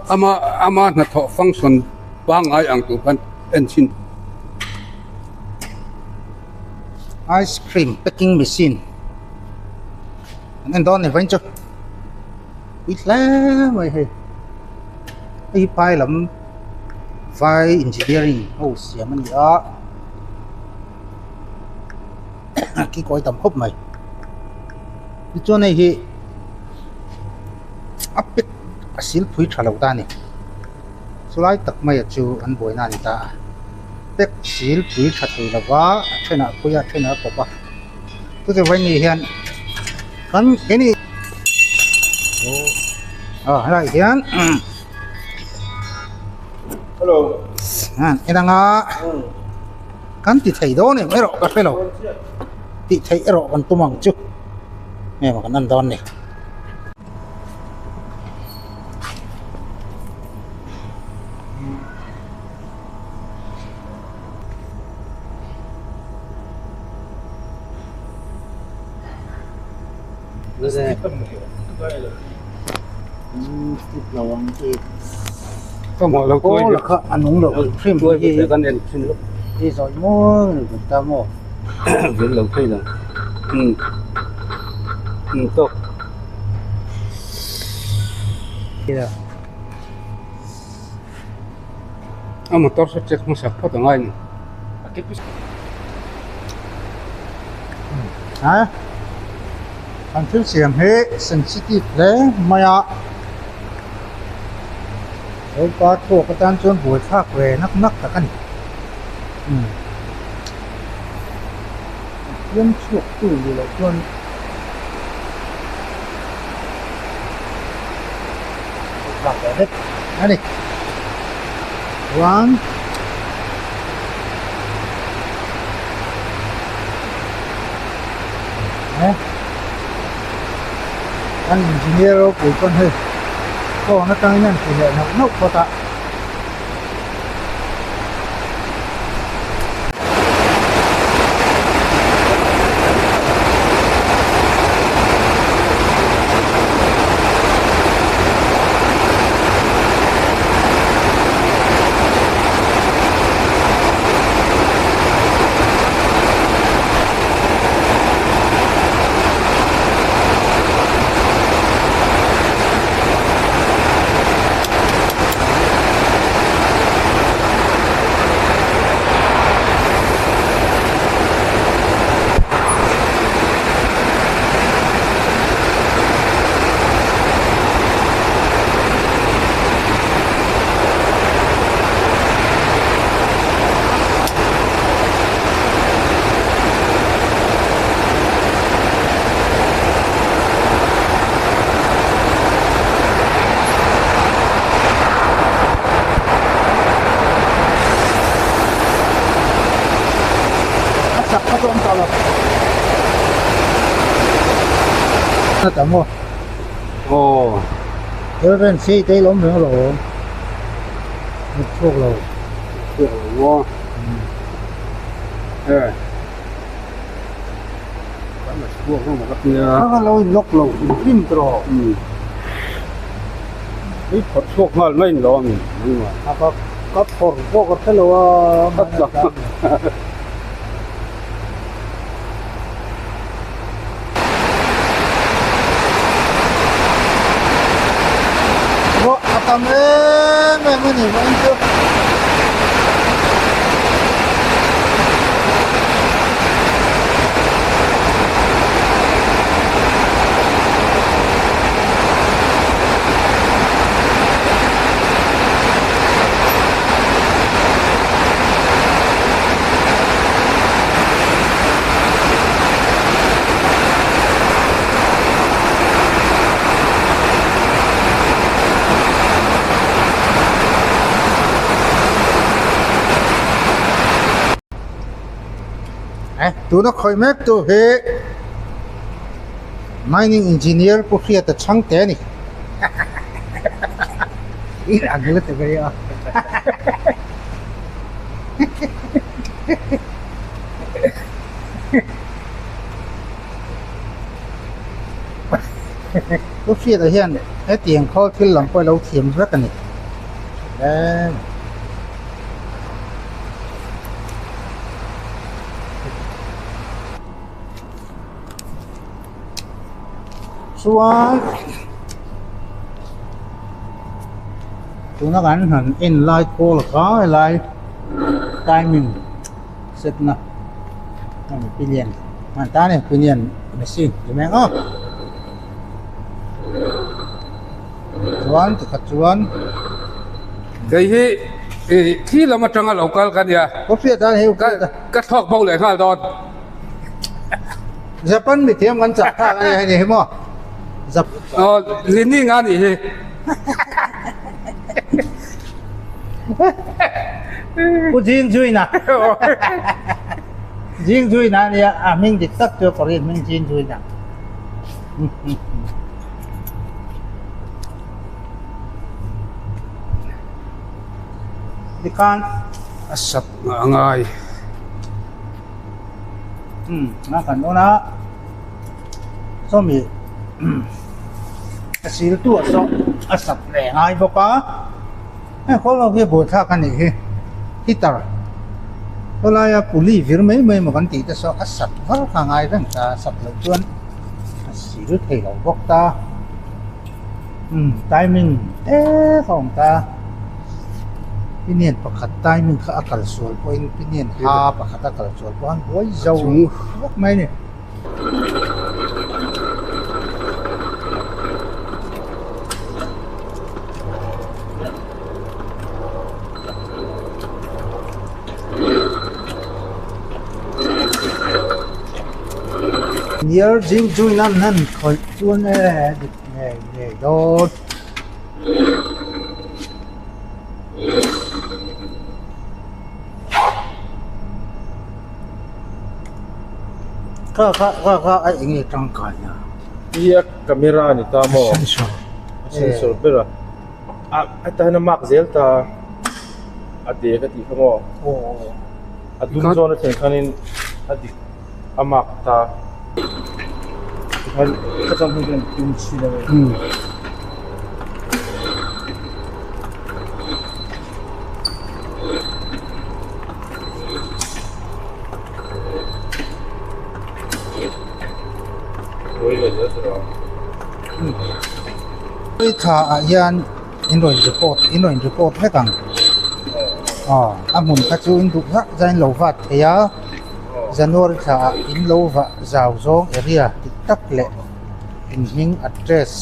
Ama ama hnathawh function pangngai ang tur khan en chhin. Ice cream packing machine an en dawn ni vawiin chu pui hle mai hei hei hi phai lam vai engineering ho siam a ni a kikawi tam khawp mai tichuan hei hi a pack a sil phui tha lo ta a ni chulai tak maia chu an buaina a ni ta a pack sil pui tha thei lova a thenah a phui a a thenah a pawp a chuti vaini hian kan keini aw helaiah hian en anga kan ti thei dawn em erawh ka hre lo tih theih erawh kan tum ang chu nge maw kan en dawn ni. A nung lo hrim hi hi zawi mawi a ni ta maw. A motor saw check hmasa phawt a ngai a ni. A an thil siam hi sensitive hle mai a helpa thluak atan chuan buaithlak ve nak nak tak a ni umm a siam chhuak tu ni loh chuan. Thlak leh vek a ni chuan an engineer ropui chuan hei phone atangin a inti leh nauh nauh phawt a. A chak kha chu an tah lo. A tam aw. Aw. Girlfriend si te lawm reng lo. Mit chhuak lo. Chhuak lo maw. Eh. Kan la chhuak lo maw ka tia. Kha lo in lock lo hrim hrim tawh. Tui phawrh chhuak nghal mai in lo a mi nangmah. A ka ka phawrh pawh ka hre lo a. Ka tlak. Ruah a tam em em a ni vawiin chu. Tuna khawih mek tu hi mining engineer pu Hriata Chhangte a ni. Pu Hriata hian hetiang khawl thil lam pawh a lo thiam vek a ni. Hle mai. Chuan tuna kan han en lai khawl kha helai timing set na hemi pinion hman ta ni pinion machine ti mai ang aw chuan tikhat chuan kei hi ih khi lam atanga lo kal ka nia ka thlawk bo leh nghal dawn. Japan mi thiam kan chah thlak a ni hei ni hi maw Jap Aw Lini nga nih hi. Pu Jing Juina Jing Juina a nia a hming dik tak chu Korean hming Jing Juina. Tikhan a sap a ngai. Umm a kan dawn a sawmi a sil tu ah saw a sap leh ngai bawk a heng khawl ho hi buaithlak a nih hi heater khawlaia puli vir mai mai emaw kan tih te saw a sap var kha a ngai reng ta a sap loh chuan a sil thei lo bawk ta umm timing te kha a awm ta. Pinion pakhat timing kha a kal sual pawhin pinion ha pakhat a kal sual pawh an buai zo vek mai a ni. Near zing zui nan nan khawih chuan e dik ngei ngei dawn. Kha kha kha kha a eng nge tangkai a. Hi a camera a ni ta maw? A sensor. A sensor ber a. A heta hian a mark zel ta a dek a tih kha maw? Aw. A dum zawn a thlen khanin a dik a mark ta. Tikhan ka chang hun hian tum chhin a ni. Tha ah hian in rawn report in rawn report vek ang aw a hmun kha chu in duh zah zah in lo vat thei a January thla ah in lo vah zau zawng area dik tak leh in hming address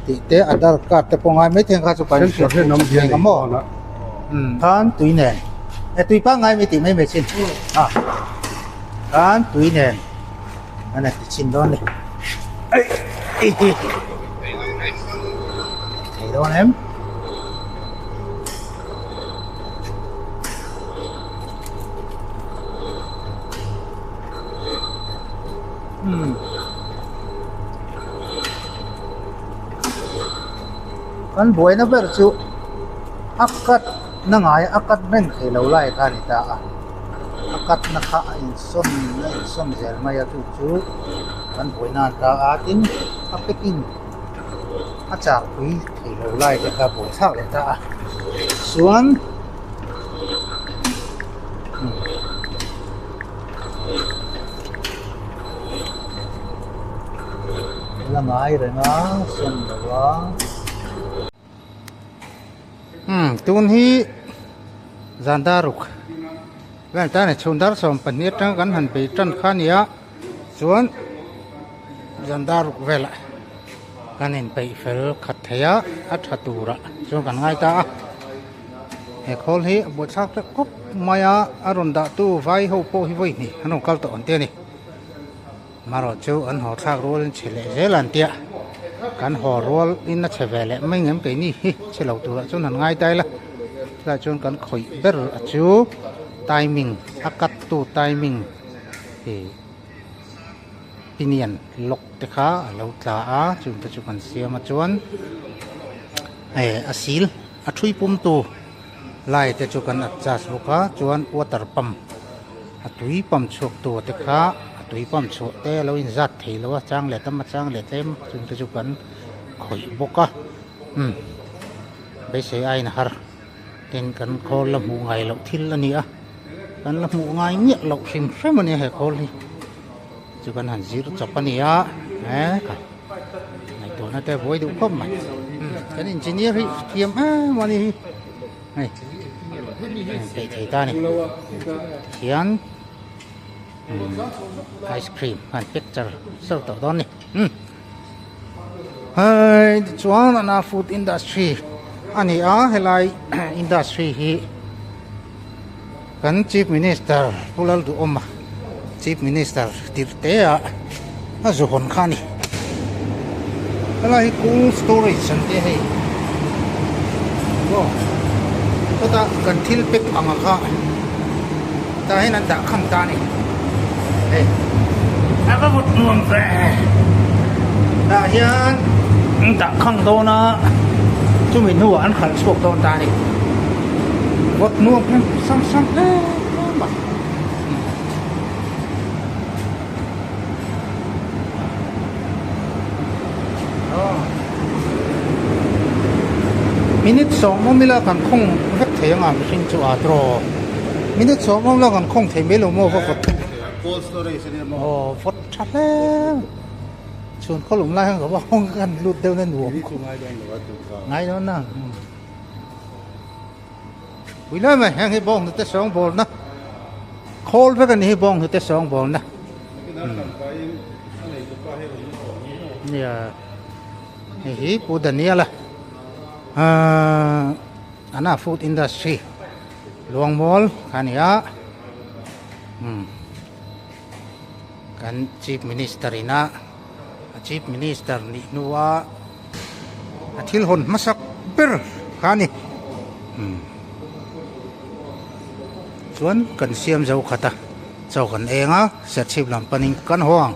tih te aadhar card te pawh ngai maithei ang kha chu kan hriat theih ang maw khan tui nen e tui pangngai mai tih mai mai chin a khan tui nen an ti chhin dawn a ni thei dawn em. Kan buaina ber chu a cut na ngai a cut reng thei lo lai kha a ni ta a a cut na kha a insawn a insawn zel mai a chu chu kan buaina a ni ta a tin a packing a chak pui thei lo lai te kha buai thlak leh ta a chuan. La ngai reng a sawn lo a umm tun hi zan daruk vel tan a chhun dar 12 atang kan han bei tan kha a nia chuan zan daruk velah kan inpeih fel khat thei a a tha turah chuan kan ngai ta a. He khawl hi a buaithlak teuh khawp mai a, a rawn dah tu vai ho pawh hi vawi hnih an rawn kal tawh ang te a ni. Marawh chu an haw thlak rual in chhe leh zel an tia, kan haw rual in a chhe ve leh mai ngem keini hi chhe lo turah chuan han ngai ta ila, chulaiah chuan kan khawih ber a chu timing a cut tu timing ih pinion lock te kha a lo tla a chung te chu kan siam a chuan eh a sil. A thui pumtu lai te chu kan adjust bawk a chuan water pump a tui pump chhuak tu te kha a tui pump chhuah te a lo inzat thei lo a chang leh tam a chang leh tlem chung te chu kan khawih bawk a umm beisei aiin a har tin kan khawl la hmuh ngai loh thil a ni a kan la hmuh ngai miah loh hrim hrim a nia he khawl hi chu kan han zir chawp a ni a he ngaihtuahna te a buai duh khawp mai umm kan engineer hi thiam em a ni hi hei peih thei ta a ni tihian ice cream khan picture sawi tawh dawn a ni umm hei tichuan ana food industry a ni a helai industry hi kan chief minister Pu Lalduhawma chief minister tirh te ah a zu hawn kha a ni helai hi cold storage an tia hei aw chutah kan thil pack ang a kha tah hian an dah kham ta a ni hei a va vut nuam ve tah hian an dah kham dawn a chumi hnuah an khalh chhuak dawn ta a ni vawt nuam em sam sam hle mai. Minute sawm awm ila kan khawng vek thei anga mihring chu a draw minute sawm awm ila kan khawng thei mai lo maw va vawt aw vawt tha hle chhun khaw lum lai hian ka va hawng kan lut deuh na nuam ngai dawn na. Pui lai mai heng hi bawng hnute sawng bawlna khawl vek a ni hi bawng hnute sawng bawlna nia hei hi Pu Daniel a ahh ana food industry Luangmual kha a ni a umm kan chief minister ina a chief minister nih hnua a thil hawn hmasak ber kha a ni umm chuan kan siam zo khat a chaw kan eng a serchhip lam panin kan haw ang.